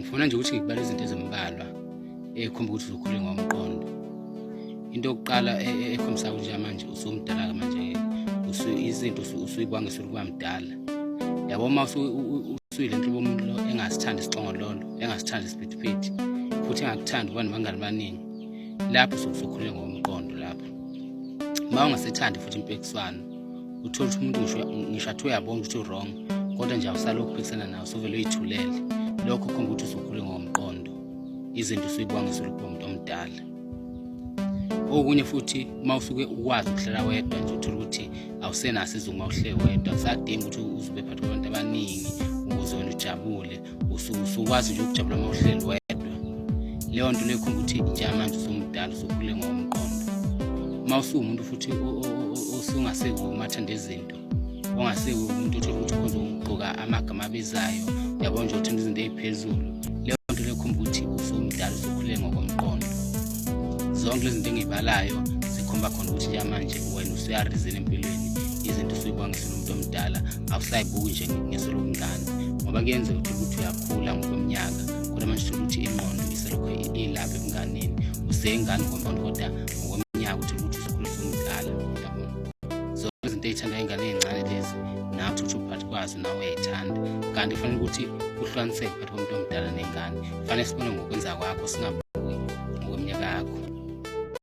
Ngifuna nje ukuthi ngikubale izinto ezimbalwa ekhomba ukuthi usukhule ngomqondo. Into yokuqala ekhombisa ukuthi njengamanje usumdala-ke manje izinto usuyibanga ngesuku kuba mdala. Yabo uma usuyile nhlobo yomuntu lo engasithandi isixongololo, engasithandi isiphithiphithi, futhi engakuthandi ukuba nabangani abaningi, lapho usuke usukhule ngokomqondo lapho. Uma ungasethandi futhi impikiswano, uthole ukuthi umuntu ngisho athi uyabona ukuthi u-wrong, kodwa nje awusalokhu uphikisana nawo, usuvele uyithulele. Lokho kukhomba ukuthi usukhule ngokomqondo, izinto usuyibuka ngeso lokuba umuntu omdala. Okunye futhi uma usuke ukwazi ukuhlala wedwa nje uthole ukuthi awusenaso isizungu uma uhleli wedwa, akusadingi ukuthi uzube phakathi kwabantu abaningi ukuze wena ujabule, usukwazi nje ukujabula uma uhleli wedwa. Leyo nto leyo ikhomba ukuthi njengamanje usumdala, usukhule ngokomqondo. Uma usuwumuntu futhi osungasekuwo umathanda izinto, ongasekuwo umuntu othola ukuthi ukhonza ukugqoka amagama abizayo, yabo nje uthanda izinto ey'phezulu, leyo nto leyo ikhomba ukuthi usumdala, usukhule ngokomqondo. Zonke lezi zinto engiyibalayo zikhomba khona ukuthi njengamanje wena usuyarizela empilweni, izinto usuyibuka ngeso lomuntu omdala, awusayibuki nje ngeso lobungane, ngoba kuyenzeka uthole ukuthi uyakhula ngokweminyaka, kodwa manje uthole ukuthi ingqondo iselokhu ilapha ebunganeni, useyingane ngokomqondo kodwa ngokweminyaka uthole ukuthi usukhula usumdala, yabona. Zonke izinto ey'thandwa iy'ngane ey'ncane lezi nawe uthi uphakathi kwazo nawe uyayithanda, kanti kufanele ukuthi kuhlukaniseke phakathi komuntu omdala nengane. Kufanele sibone ngokwenza kwakho, singabi